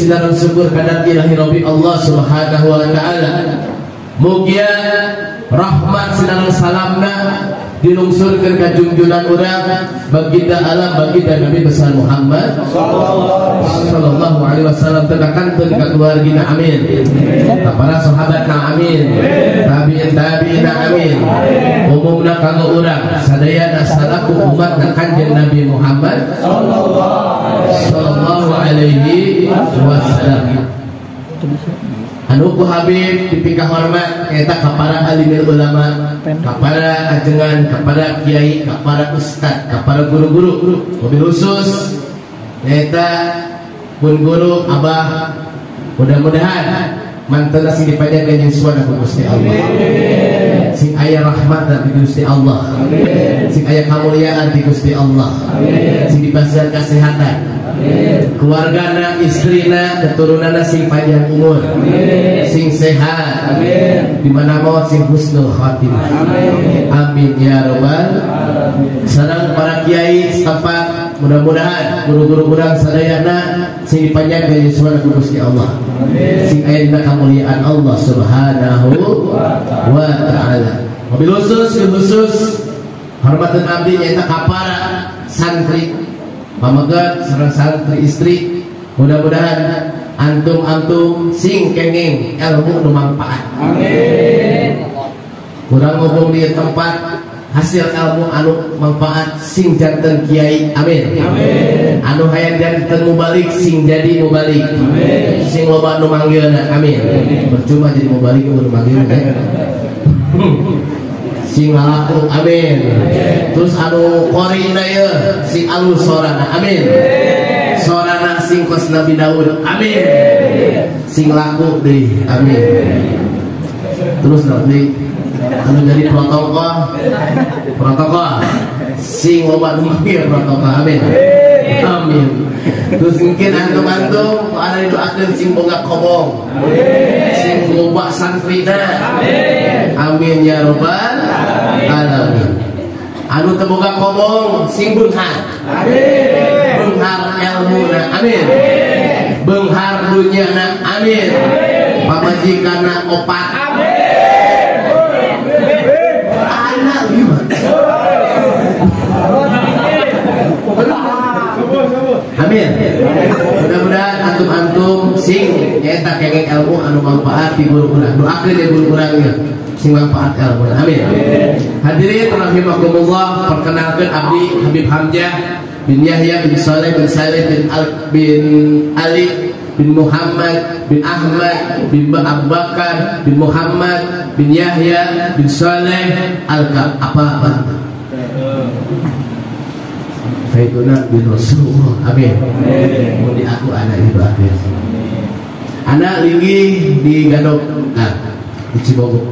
Sinarang syukur kadat ilahi Rabbi Allah subhanahu wa ta'ala. Mugia rahmat sinarang salamna dilungsurkeun ka junjunan urang baginda alam baginda Nabi besar Muhammad sallallahu alaihi wasallam tekakankeun ka keluargina amin, ka para sahabatna amin, tabi'in tabi'ina amin, umumna kanggo urang sadayana salaku umat Kanjeng Nabi Muhammad sallallahu alaihi wasallam. Anu ku Habib dipika hormat eta ka para alimil ulama, ka para ajengan, ka para kiai, ka para ustad, ka para guru-guru, mobil khusus eta pun guru abah, mudah-mudahan mantena sing dipanjangkeun yuswa ku Gusti Allah. Sing aya rahmat di Gusti Allah. Sing aya kamuliaan di Gusti Allah. Sing dipasihan kesehatan. Keluargana, istrina, keturunanna sing panjang umur, sing sehat, di mana mau sing husnul khatimah. Amin ya robbal. Sareng para kiai setempat, mudah-mudahan guru-guru urang sadayana sing dipanjangkeun yuswana ku Gusti Allah. Sing aya dina kamuliaan Allah Subhanahu wa ta'ala. Mobil khusus khusus hormatan abdi nyaeta ka para santri. Pamegat sareng santri istri, mudah-mudahan antum-antum sing kenging ilmu nu manfaat. Amin. Kurang ngomong di tempat hasil ilmu anu manfaat sing janten kiai. Amin. Amin. Anu hayang janten mubalik sing jadi mubalik. Amin. Sing loba nu manggilna. Amin. Percuma jadi mubalik nu manggilna. Sing ngalaku amin. Terus anu qorina ye sing alus sorana amin. Sorana sing kos Nabi Daud amin. Sing laku deui amin. Terus nanti anu jadi protokol protokol sing loba nu manggil protokol amin. Amin. Terus mungkin antum-antum ada didoakeun sing boga kobong, sing loba santrina amin. Amin ya robbal alamin. Anu teu boga kobong sing beunghar, amin. Beunghar elmuna amin, beunghar dunyana amin, pamajikanna opat amin, anak lima. Amin. Mudah-mudahan antum-antum sing nyaeta kenging ilmu anu manfaat di guru urang. Doakeun ya guru urang nya sing manfaat ilmu. Amin. Hadirin rahimakumullah, perkenalkeun abdi Habib Hamzah bin Yahya bin Saleh bin Saleh bin Al bin Ali bin Muhammad bin Ahmad bin Abu Bakar bin Muhammad bin Yahya bin Saleh al apa-apa. Sayyiduna bin Rasulullah. Amin. Mun di aku anak didoakeun. Anak linggih di Gadog, nah, di Cibogo.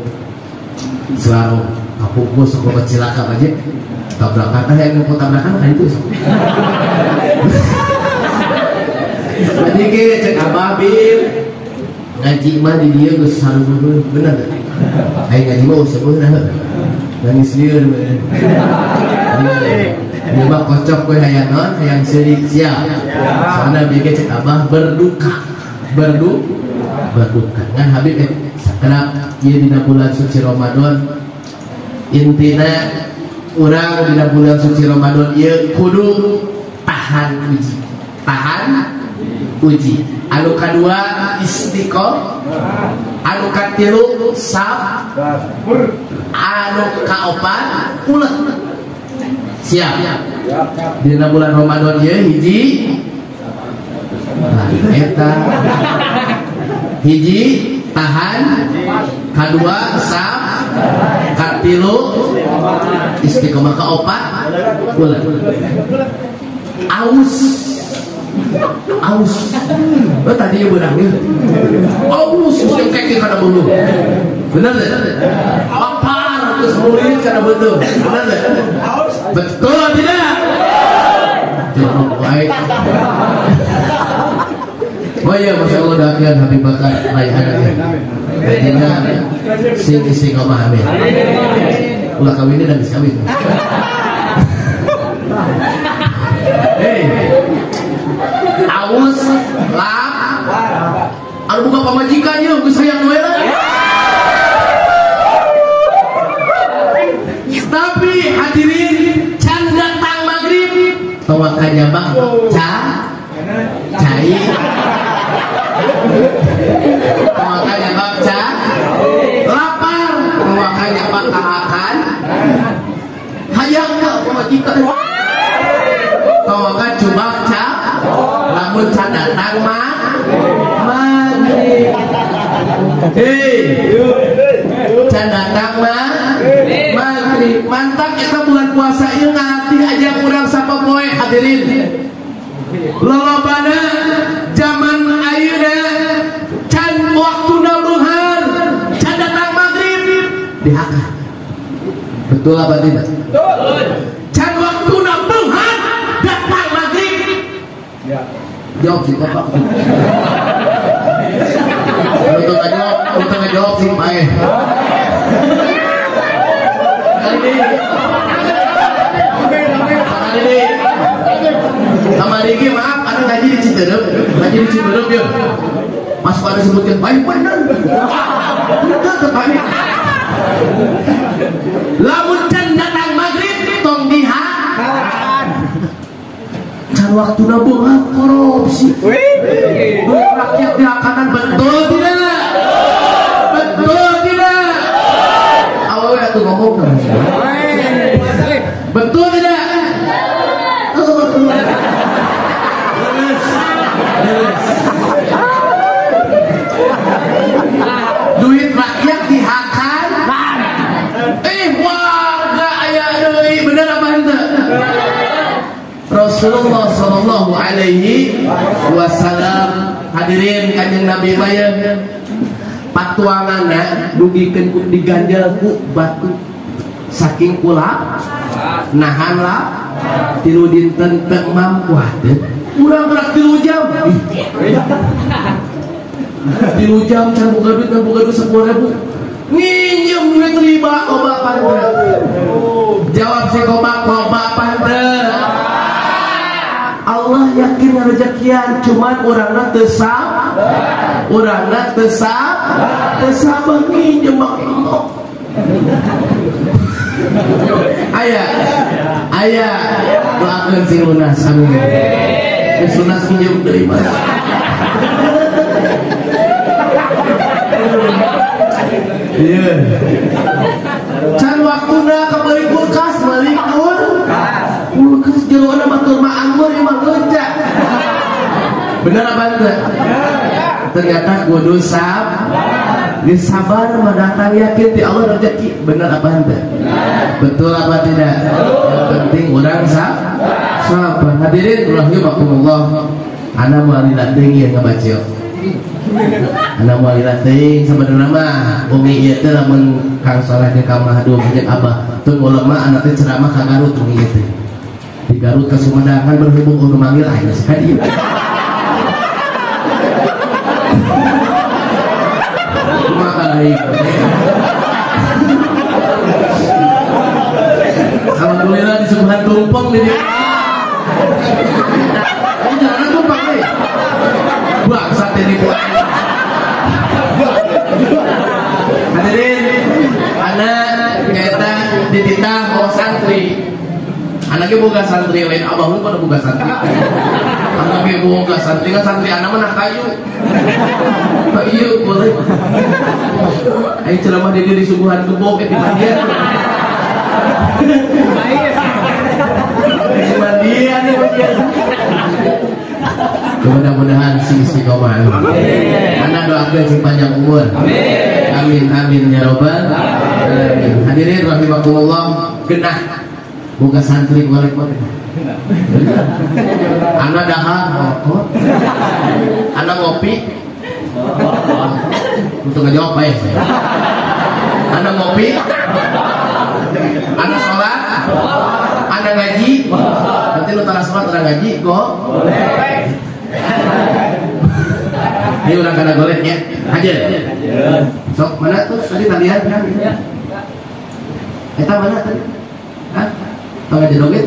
Selalu kapungkur sok loba cilaka aja. Tabrakan tah yang mau tabrakan kan itu. Tadi ge cek Abah Bib ngaji mah di dieu geus sareueuh bener teh. Aing ngaji mah useuh nah. Nangis lieur bener. Ini mah kocok we hayang naon hayang seurik siap. Soalna bieu ge cek Abah berduka. Berduka. Ngan Habib sakedap ieu dina bulan suci Ramadan intina urang dina bulan suci Ramadan ieu kudu tahan uji. Tahan uji. Anu kadua istiqomah, anu katilu sabar, anu kaopat ulet. Siap. Dina bulan Ramadan ieu hiji lah eta hiji tahan, kadua sabar, katilu istiqomah, kaopat ulet. Aus aus. Oh, tadi beurang ieu. Aus geus keke kana beuleum. Bener teh? Lapar geus murid kana beuteung. Bener teh? Betul tidak? Jorok baik. Oh iya, Masya Allah doakeun Habib Bakar Raihana ya. Dina sing istiqomah amin. Ulah kawin dan geus kawin. Hei. Aus, lap, Anu buka pamajikan ieu geus hayang we. Tapi hadirin can datang maghrib tawakan nyabak cai tawakan nyabak lapar tawakan nyabak kahakan hayang ka pamajikan tawakan cubak lamun can datang mah maghrib. Hei can datang mah maghrib. Mantap kita bulan puasa ieu ngalatih aja urang sapopoe hadirin. Lolobana zaman ayeuna can waktuna beunghar, can datang maghrib dihakan. Betul apa tidak? Betul. Can waktuna beunghar datang maghrib. Ya. Jawab sih Bapak. Untuk ngejawab sih paeh. Sama Riki maaf, ada ngaji di Citerep, ya. Mas pada sebutkan baik bener, bener tetapi. Lamun can datang maghrib tong dihakan. Can waktuna beunghar korupsi. Duit rakyat dihakanan betul tidak? Betul tidak? Awewe atuh ngomong terus. Betul tidak? Duit rakyat dihakan. Warga aya deui, bener apa henteu? Rasulullah sallallahu alaihi wasallam hadirin kanjeng Nabi mah patuanganna dugikeun ku diganjel ku batu saking kula nahan lah tilu dinten teu mampu teh urang gerak 3 jam 3 jam can boga duit 10.000 nginjem duit riba loba panteu jawab si kobak loba panteu Allah yakin ngarejekian cuman urangna teu sabar urangna teu sabar nginjem Allah. Aya aya doakeun sing lunas amin. Geus lunas minjem deui mah. Iya. Can waktuna kabeli kulkas, beli kulkas. Kulkas jerona mah keur mah anggur ieu mah leuca. Bener apa henteu? Ternyata kudu sabar. Geus sabar mah datang yakin ti Allah rezeki. Bener apa henteu? Betul apa tidak? Yang penting urang sabar. Hadirin rahimakumullah. Ana moal lila teuing ieu ngabaca. Ana moal lila teuing sabenerna mah umi ieu teh lamun Kang Soleh jeung Kang Mahdum jeung Abah teu ulama anak teh ceramah ka Garut umi ieu teh. Di Garut ka Sumedang kan berhubung urang manggil aya sekali ieu. Kumaha ieu? Alhamdulillah disuguhan tumpeng di dieu. Ini jalan tumpeng deh. Bangsat ini kuat. Hadirin, anak nyata dititah mau santri. Anaknya boga santri lain abah lu pada boga santri. Anaknya boga santri kan santri anak mah kayu. Kayu boleh. Ayo ceramah dia disuguhan gebok di mandian. Di mandian ya mandian. Mudah-mudahan si istiqomah. Anak doakan si panjang umur. Amin. Amin amin ya robbal alamin. Hadirin rahimakumullah, genah boga santri golek mah. Anak dahar rokok. Anak ngopi. Untuk ngejawab bae saya. Anak ngopi. Anak sholat. Anak ngaji. Nanti lu tara sholat tara ngaji kok. Ayo orang kana golek ya. Hajar. Sok mana tuh tadi talian kan? Eta mana tadi? Hah? Tong aja joget.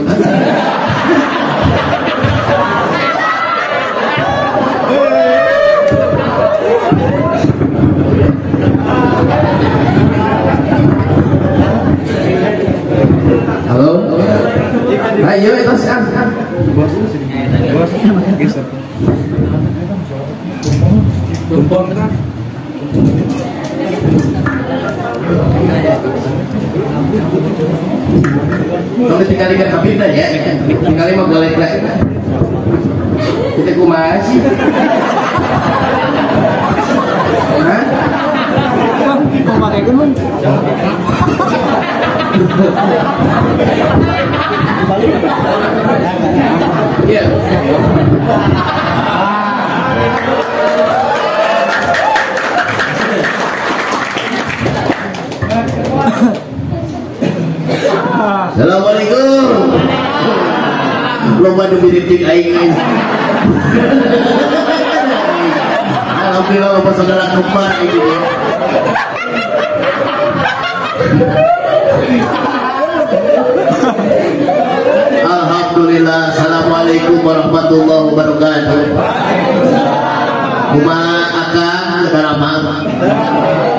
Halo. Ayo itu sih. Kalau tinggal kabina ya, tinggal mah boleh lah. Kita kumaha sih? Hah? Iya. Assalamualaikum. Loba nu mirip aing. Alhamdulillah loba saudara kembar ini. Alhamdulillah. Assalamualaikum warahmatullahi wabarakatuh. Kumaha akang daramang?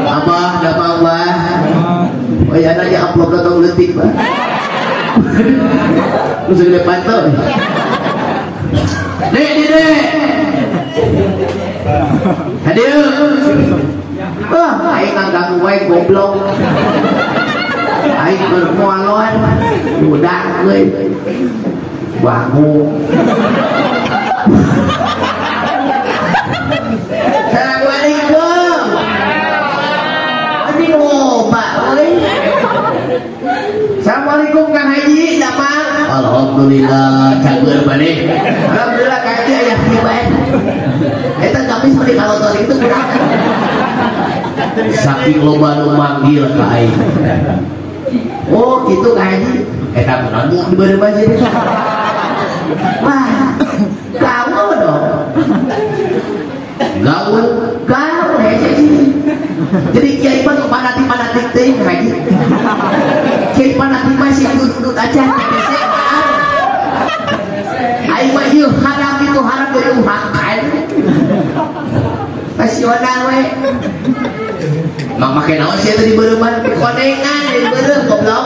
Abah damang bah. Oh ya aja upload atau leutik bah. Lu segede pantau. Dek, dek. Hadir. Wah, aing ngaganggu wae goblok. Aing bermualoan budak euy. Bangun. Assalamualaikum. Anjing loba euy. Assalamualaikum Kang Haji, damang. Alhamdulillah, cager maneh. Alhamdulillah Kang Haji aya kieu bae. Eta tapi seperti kalau tadi itu kurang. Saking loba nu manggil ka aing. Oh, gitu Kang Haji. Eta kunaon di beureum aja. Wah, gaul dong. Gaul, gaul hese sih. Jadi kiai mah fanatik-fanatik teh haji. Kiai fanatik mah sih duduk aja hese. Aing mah ieu haram itu haram dari makan. Nasional we. Mang make naon sih eta di beureum konengan di beureum goblok.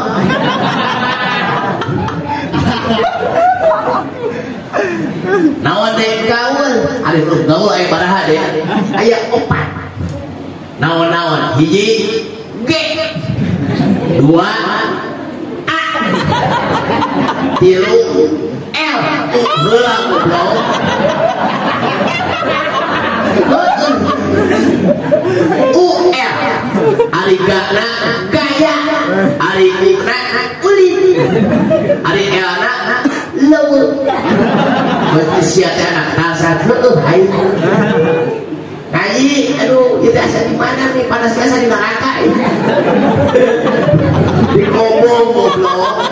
Naon teh gaul, ari huruf gaul aya baraha deh. Aya opat. Naon-naon, hiji G, 2 A, 3 L, heula goblok. U L, ari G-na gaya, ari U-na ulin, ari L-na leuweung. Berarti sia teh anak tasar heueuh aing. Ngaji, aduh, kita asa di mana nih? Panasnya asa di neraka ini. Di kobong goblok.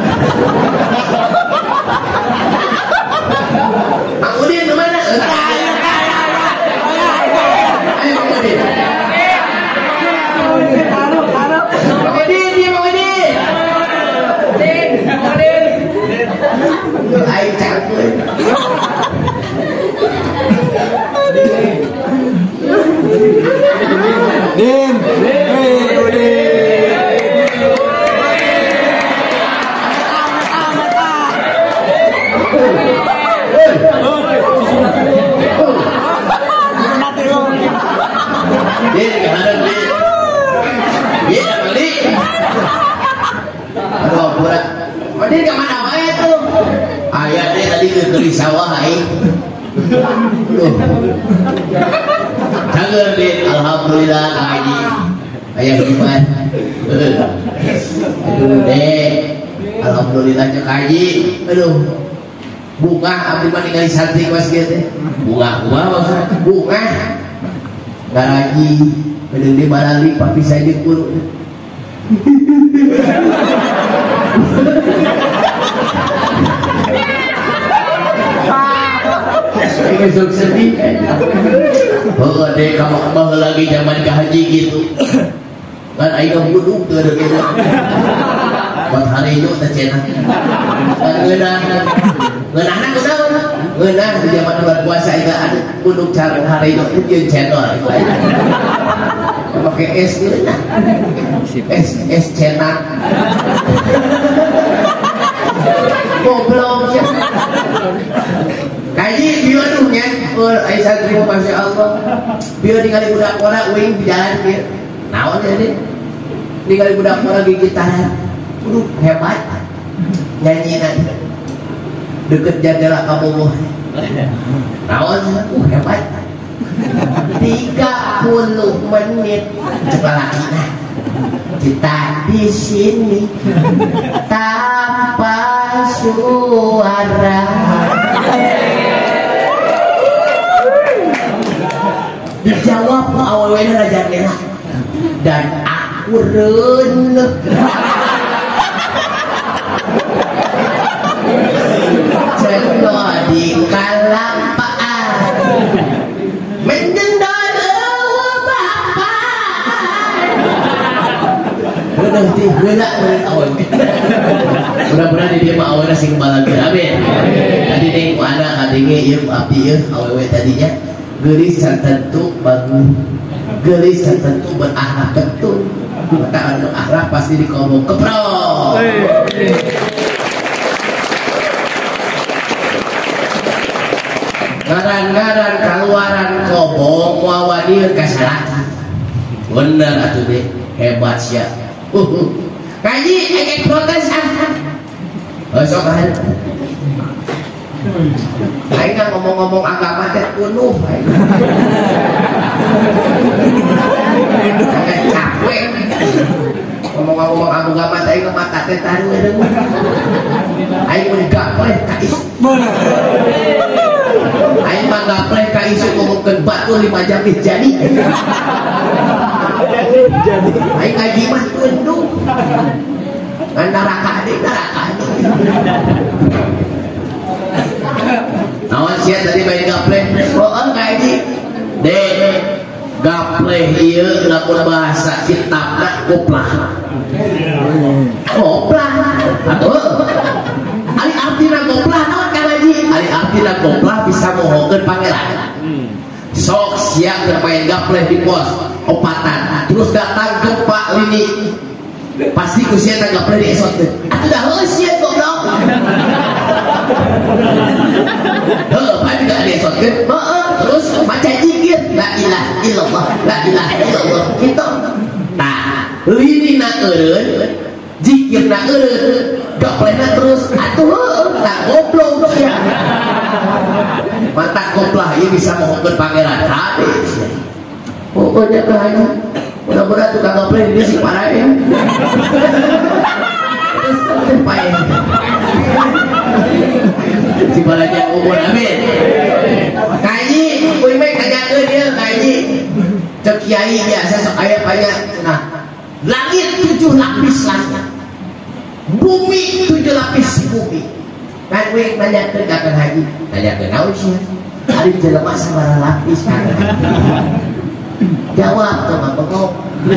Mang Udin ke mana? Ayo Mang Udin. Mang Udin, dia Mang Udin. Mang Udin. Aing cangkeun. Din, Udin. Din, gimana Din? Din, beli. Aduh, berat. Din kemana wae tuh? Ayah deh tadi ke sawah aing. Cager Din, alhamdulillah haji. Ayah gimana? Aduh deh, alhamdulillah cek haji. Aduh, bunga abdi mah ningali santri kelas kieu teh. Bunga kumaha maksudna? Bunga. Garaji, aduh di barali papi saja guru. Ini sok sedih. Oh, deh kamu kembali lagi zaman ke haji gitu. Kan aing buduk teu ada gitu. Buat hari itu teh cenah. Kan ngeunah. Ngeunahna kunaon? Ngeunah di zaman bulan puasa ieu anu gunung carang hari itu jeung cendol ieu. Pakai es ngeunah. Es es cenak. Goblok ya. Kaji bieu aduh nya, ai santri mah masyaallah. Bieu ningali budak ora uing di jalan kieu. Naon jadi? Ningali budak ora gigitaran. Aduh hebat. Nyanyina deket jendela kabogoh. Naon? Hebat. 30 menit coba lagi. Kita di sini tanpa suara. Dijawab awalnya raja merah dan aku reuneuh. Cendol di kalapaan menjendol bapak. Udah tiga awewe. Mudah-mudahan di dia mah awena sing balageur amin. Tadi ning ku anak kadenge ieu ku abdi ieu awewe tadinya geulis can tentu bagus. Geulis can tentu berakhlak betul. Maka anu akhlak pasti dikomong keprok. Ngaran-ngaran kaluaran kobong wawadieun ka salaki. Bener atuh deh, hebat sia. Kaji engek protes ah. Sok ah. Aing ngomong-ngomong agama teh kunuh aing. Capek. Ngomong-ngomong agama teh aing mata teh taruh. Aing mun gapleh ka isu. Aing mah gapleh ka isu ngomongkeun batu 5 jam geus jadi. Jadi aing ngaji mah tunduk. Ngan neraka deui neraka deui. Naon sia tadi main gapleh? Heeh ngaji. Dek, gapleh ieu lamun bahasa kitabna koplah. Koplah. Atuh. Ari artina koplah naon ka ngaji? Ari artina koplah bisa mohokeun pangeran. Sok sia keur main gapleh di pos opatan, terus datang gempa lini. Pasti ku sia teh gapleh diesotkeun. Atuh dah heuh sia goblok. Heuh, pan gak diesotkeun. Heeh, terus maca zikir la ilaha illallah, la ilaha illallah. Kitu. Tah, linina eureun, zikirna eureun, gaplehna terus atuh heuh, tah goblok sia. Mata koplah ieu bisa mohokeun pangeran habis. Pokoknya kahanya mudah-mudahan tukang gapleh di si parae. Terus teh pae. Si balaja umur amin. Kaji kuy meh tanyakeun ieu kaji. Cek kiai biasa sok aya banyak cenah. Langit 7 lapis langit. Bumi 7 lapis bumi. Kan kuy nanyakeun ka Kang Haji. Tanyakeun naon sia? Ari jelema sabaraha lapis Kang Haji? Jawab tuh mah bengong. La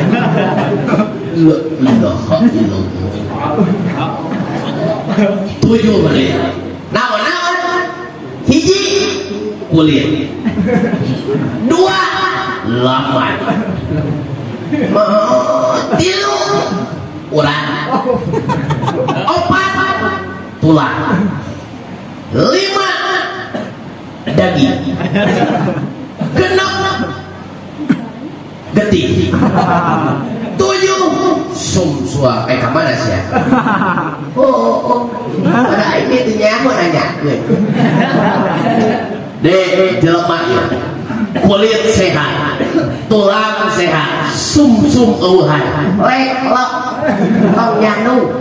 ilaha illallah. 7 menit. Naon-naon? Hiji kulit. 2 laman. 3 urat. 4 tulang. 5 daging. 6 getih. 7 sumsua. Ka mana sia? Oh. Ada aing teh nyaho nanyakeun. Dek jelema ieu. Kulit sehat, tulang sehat, sumsum eueuhan. Lek lok tong nyanu.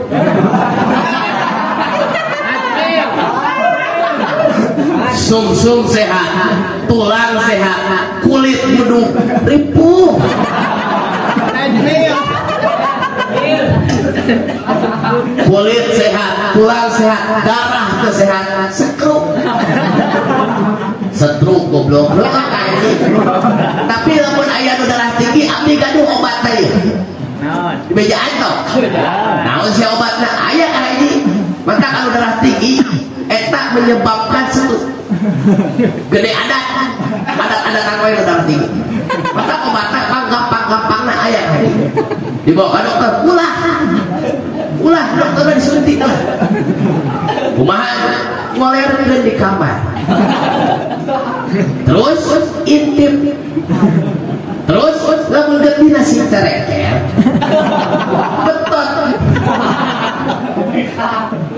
Sumsum sehat, tulang sehat, kulit buduk ripuh. Kulit sehat, tulang sehat, darah sehat, sekruk. Setruk goblok. Tapi lamun aya nu darah tinggi abdi gaduh obat teh. Naon? Dibejaan toh? Naon sia obatna? Aya ka hiji. Maka kalau darah tinggi eta menyebabkan Gede adat. Adat-adatan wae darah tinggi. Mata obatna gampang-gampangna aya haji. Dibawa ka dokter, ulah. Ulah dokter disuntik lah. Kumaha ngolerkeun di kamar. Terus intip. Terus lamun getih nasi cereker. Betot.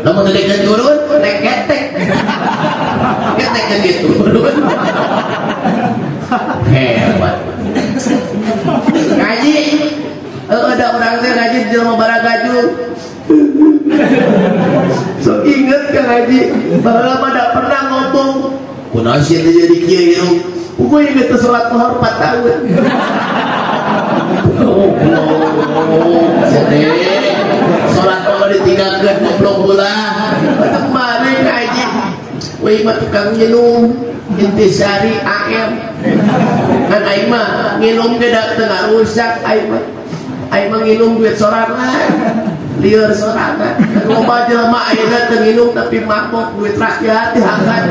Lamun teu dekeun turun, rek ketek. Ketek ge turun. Hebat. Ngaji ada orang teh ngaji di jelema baragajul. So inget ka ngaji, baheula mah da pernah ngomong, kunaon sia teh jadi kieu hirup. Kuy inget teh salat lohor 4 tahun. Salat lohor ditinggalkeun goblok ulah. Teu maneh ngaji. Weh mah tukang nginum Intisari AM. Kan aing mah nginum ge da teu ngarusak aing mah. Aing mah nginum duit sorangan, lieur sorangan. Loba jelema ayeuna teu nginum tapi mabok duit rakyat dihakan.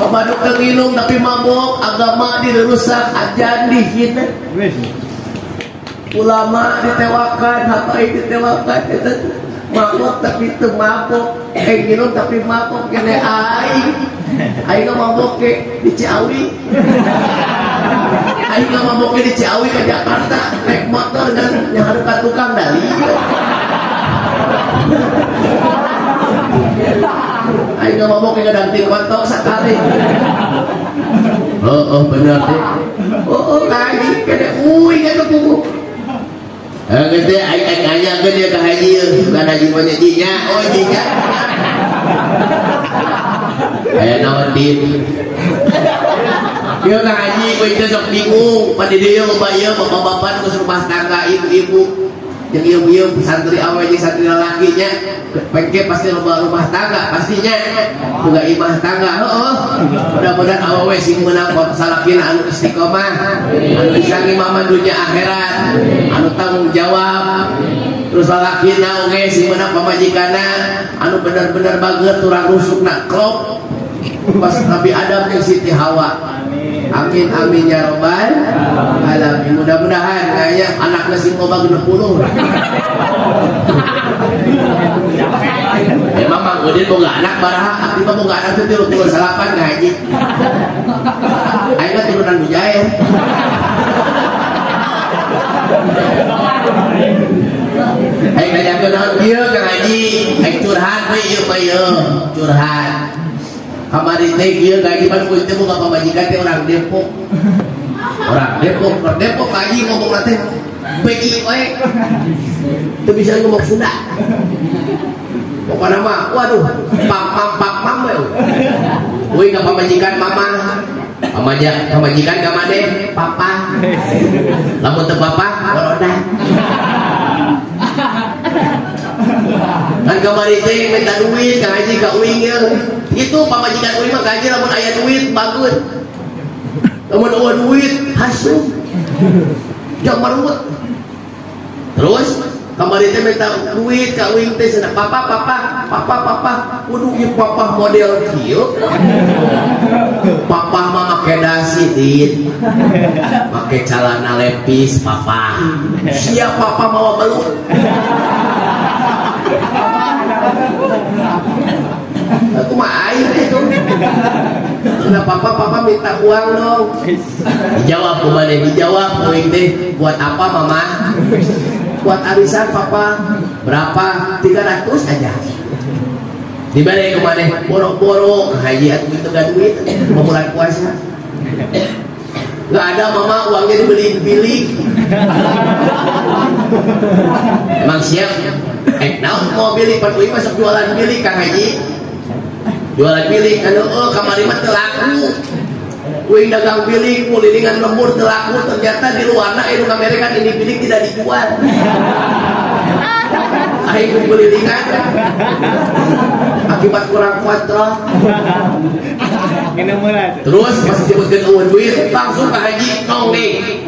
Loba nu teu nginum tapi mabok, agama dirusak, ajan dihina. Ulama ditewakan, habaib ditewakan, eta mabok tapi teu mabok, nginum tapi mabok kene aing. Aing mah mabok ke di Ciawi. Aing mah mabok ke di Ciawi ke Jakarta naik motor dan nyaharu ka tukang dali. Aing mah mabok ke ngadanting kotok sakali. Oh, bener teh. Oh, lagi kene uing atuh kuku. Geus teh aing nanyakeun dia ka haji, bukan haji mah nya, oh jinya. Aya naon din. Ieu ka haji we teh sok bingung, pan di dieu loba ieu bapak-bapak nu rumah tangga, ibu-ibu jeung ieu-ieu santri awe jeung santri lalaki nya, pengke pasti loba rumah tangga pastinya. Boga imah tangga, heueuh. Mudah-mudahan awewe sing meunang salakina anu istiqomah, anu bisa ngimaman dunya akhirat, anu tanggung jawab. Terus lalakina oge sing meunang pamajikanna anu bener-bener bager turang rusukna klop pas Nabi Adam jeung Siti Hawa. Amin amin ya robbal alamin. Mudah-mudahan kayaknya anakna sing loba 60. Emang Mang Udin boga anak baraha, abdi mah boga anak teh 38 ngaji. Aing mah turunan Mujair. Aing nanyakeun naon kieu Kang Haji, aing curhat we ieu mah ieu, curhat. Kamari teh kieu gaji pan kuy teh boga pamajikan teh orang Depok. Orang Depok, orang Depok ngaji ngomong teh BI we. Teu bisa ngomong Sunda. Pokokna mah waduh, pam pam pam pam we. Uy ka pamajikan mama. Pamajikan ka maneh papa. Lamun teu papa corona. Kan kamari teh minta duit ka haji ka uing ieu. Itu pamajikan uing mah gaji lamun aya duit bagus. Lamun eueuh duit hasum. Jang marut. Terus kamari teh minta duit ka uing teh cenah papa papa papa papa kudu ieu papa model kieu. Papa mah make dasi din. Make calana lepis papa. Siap papa mawa belut. Aku mah air itu. Nah, papa papa minta uang dong. Dijawab kumaha dijawab uing teh buat apa mama? Buat arisan papa. Berapa? 300 aja. Dibalik kemana? Boro-boro haji atuh itu gak duit mau bulan puasa. Gak ada mama uangnya dibeli bilik. Emang siap? Naon mau bilik pan uing masuk jualan bilik Kang Haji. Jualan bilik anu kamari mah teu laku. Uing dagang bilik mulilingan lembur teu laku, ternyata di luarna anu kamere kan ini bilik tidak dijual. Aing kulilingan akibat kurang kontrol. Terus pas disebutkeun eueuh duit langsung ka haji nong nih.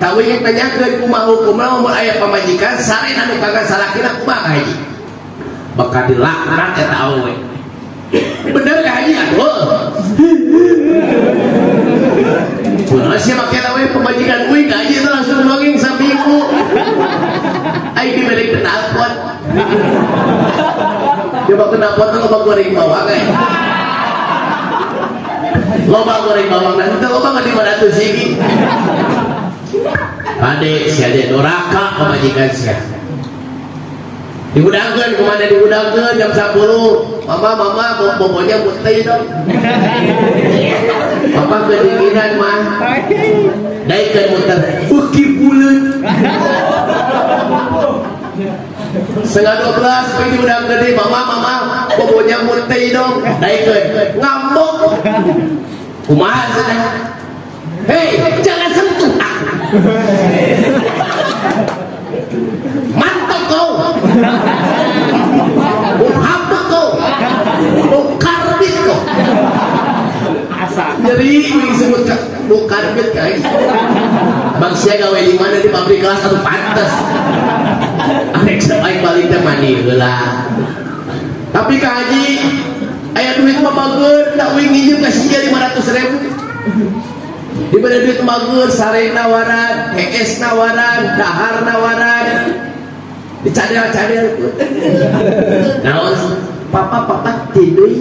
Tahu yang tanyakeun kumaha hukumna mun aya pamajikan saren anu kagak salakina kumaha ka haji. Bakal dilaknat eta awewe. Bener ka haji aduh. Kunaon sia make awewe pamajikan uing ka haji itu langsung dongeng saminggu. Aing dibere knalpot. Coba knalpot loba goreng bawang eh. Loba goreng bawang nanti loba ngan 500 hiji. Ade sia de doraka pamajikan sia. Dihudangkeun kumaha dihudangkeun jam 10. Mama mama bobonya putih dong. Papa kedinginan mah. Daikeun muter beuki buleut. 11:30 poe dihudangkeun deui mama mama bobonya putih dong. Daikeun ngambek. Kumaha cenah? Hei, jangan sentuh aku. Mantap kau. Hapuk kau. Karbit kau. Jadi uing sebut karbit kai. Bang sia gawe di mana di pabrik kelas atau pantes. Arek aing balik teh mandi heula. Tapi ka haji aya duit mah bageun, da uing nginjem ka sia 500.000. Diberi duit bagus, sare nawaran, hees nawaran, dahar nawaran, dicadel-cadel. Naon, papa papa tidur.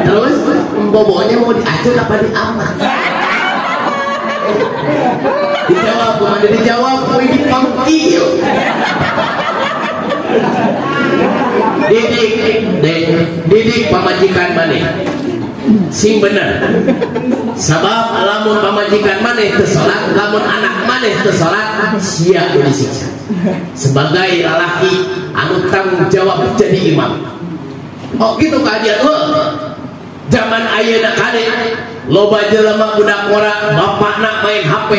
Terus bobonya mau diacur apa diamat? Dijawab, bukan dijawab, mau dipangkil. Didik, didik pamajikan maneh sing bener. Sabab lamun pamajikan maneh teu salat, lamun anak maneh teu salat, sia disiksa. Sebagai lalaki anu tanggung jawab jadi imam. Oh gitu kajian lo. Zaman ayeuna kade loba jelema budak ngora, bapakna main HP,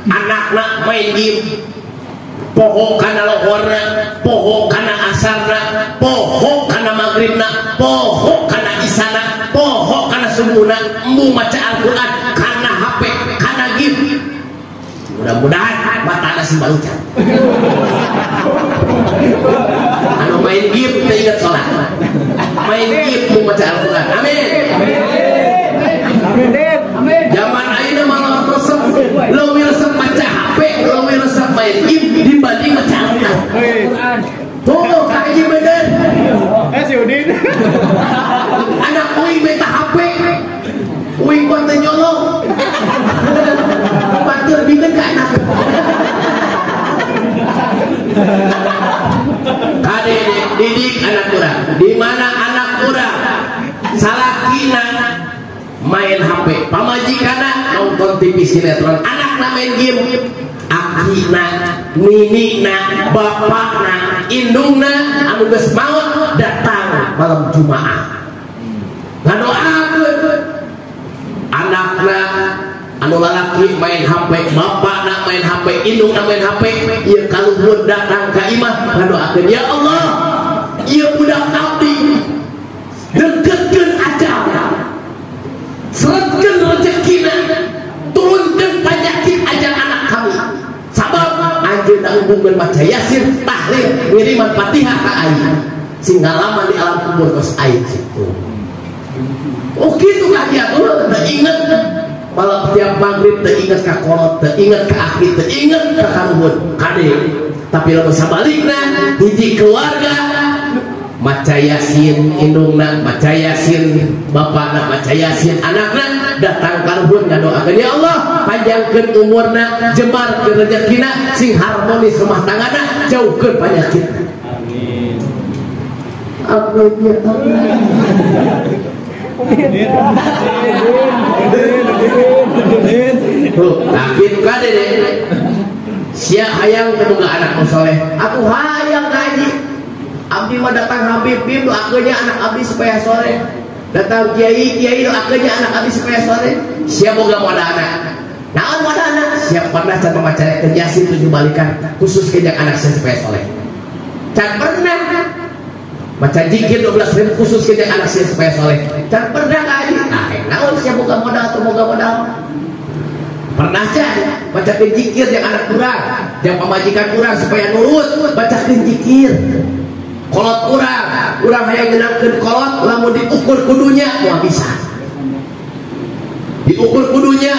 anakna main game. Poho kana lohorna, poho kana asarna, poho kana maghribna, poho kana isana, poho kana subuhna, embung maca Al-Qur'an kana HP, kana game. Mudah-mudahan matana si balucan. Anu main game teu inget salat. Main game embung maca Al-Qur'an. Amin. Amin. Zaman ayeuna malah resep, leuwih resep maca HP, leuwih resep main game dibanding maca Al-Qur'an. Tuh, kaji bener. Si Udin. Anak uing minta HP. Uing kuat teu nyolong. Batur bikeun ka anak. Kade didik anak urang. Di mana anak urang salakina main HP, pamajikanna nonton TV sinetron, anakna main game, akina, ninina, bapakna, indungna anu geus maot datang malam Jumaah. Ngadoakeun anakna anu lalaki main HP, bapakna main HP, indungna main HP, ieu kaluhur datang ka imah ngadoakeun, ya Allah, ieu budak abdi deketkeun ajal, seretkeun rezekina, turunkeun penyakit ajal anak kami. Sabab anjeunna hubungkeun maca Yasin, tahlil, ngiriman Fatihah ka aing. Sing ngalaman di alam kubur kos aing situ. Oh kitu kajian teu inget malam tiap maghrib teu inget ka kolot, teu inget ka aki, teu inget ka karuhun. Kade. Tapi lamun sabalikna hiji keluarga maca Yasin indungna, maca Yasin bapakna, maca Yasin anakna, datang karuhun ngadoakeun, ya Allah panjangkeun umurna, jembarkeun rezekina, sing harmonis rumah tanggana, jauhkeun penyakitna. Amin. Amin ya Allah. Tuh, nah kitu kade deh. Sia hayang teu boga anak nu soleh, aku hayang ngaji. Abdi mah datang Habib, Bib doakeunnya anak abdi supaya soleh. Datang kiai, kiai doakeunnya anak abdi supaya soleh. Sia boga modal anak. Naon modal anak? Sia pernah can mamaca Yasin 7 balikan khusus ke anak sia supaya soleh. Can pernah maca zikir 12.000 khusus ke anak sia supaya soleh. Can pernah ngaji. Nah, naon sia boga modal atau boga modal? Pernah can bacakeun zikir jeung anak urang, jeung pamajikan urang supaya nurut, bacakeun zikir. Kolot urang, urang hayang nyenangkeun kolot lamun diukur kudunya moal bisa. Diukur kudunya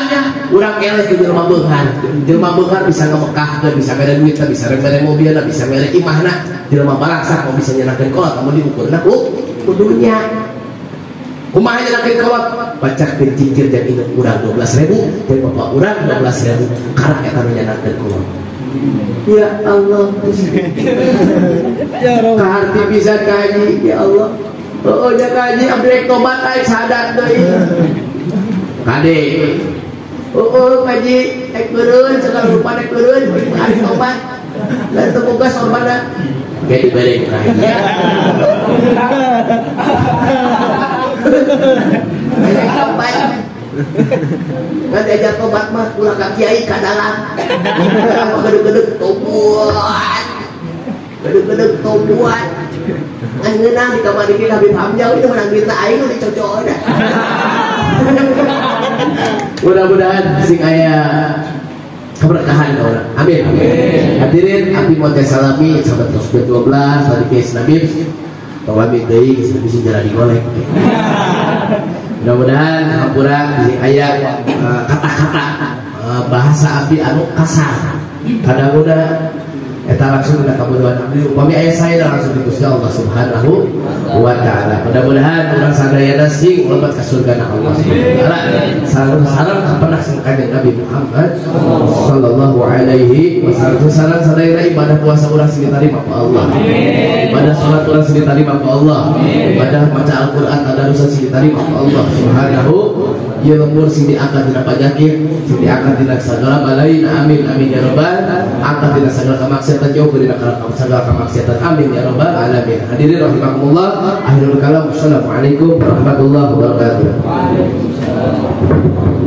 urang eleh ke jelema beunghar. Jelema beunghar bisa ngemekahkeun, bisa mere duit, bisa mere mobilna, bisa mere imahna. Jelema balaksak moal bisa nyenangkeun kolot lamun diukurna kudunya. Kumaha nyenangkeun kolot? Bacakeun zikir jeung indung urang 12.000, jeung bapak urang 12.000, karak eta nu nyenangkeun kolot. Ya Allah, ya Rabb, kaharti bisa kaji ya Allah. Oh, ja kaji abdi rek tobat aing sadar deui. Kade. Oh, kaji rek beureun segala rupa rek beureun aing tobat. Da teu boga sorbana. Kayak dibere ku kaji. Rek tobat. Ngan diajar tobat mah ulah ka kiai ka dalam. Apa gedeg-gedeg tobat. Gedeg-gedeg tobat. Ngan ngeunah di kamar dikit Habib Hamzah itu menang duitna aing nu dicocoona. Mudah-mudahan sing aya keberkahan ka urang. Amin. Hadirin abdi moal teh salami sampai terus 12 tadi geus Nabi. Tawami deui geus Nabi sing jarang digolek. Mudah-mudahan hampura sing aya kata-kata bahasa abdi anu kasar. Kadanguna eta langsung dina kabodohan abdi upami aya saya langsung di Gusti Allah Subhanahu wa taala. Mudah-mudahan urang sadayana sing lebet ka surgana Allah Subhanahu wa taala. Sareng kapenah sing Kanjeng Nabi Muhammad sallallahu alaihi wasallam. Sareng sadayana ibadah puasa urang sing ditarima ku Allah. Ibadah salat urang sing ditarima ku Allah. Ibadah maca Al-Qur'an tadarusan sing ditarima ku Allah Subhanahu. Ieu lembur sing diangkat dina panyakit, sing diangkat dina sagala balain. Amin amin ya rabbal. Angkat dina sagala kamaksiatan, jauh dina sagala kamaksiatan. Amin ya rabbal alamin. Hadirin rahimakumullah. Akhirul kalam. Wassalamualaikum warahmatullahi wabarakatuh. Waalaikumsalam.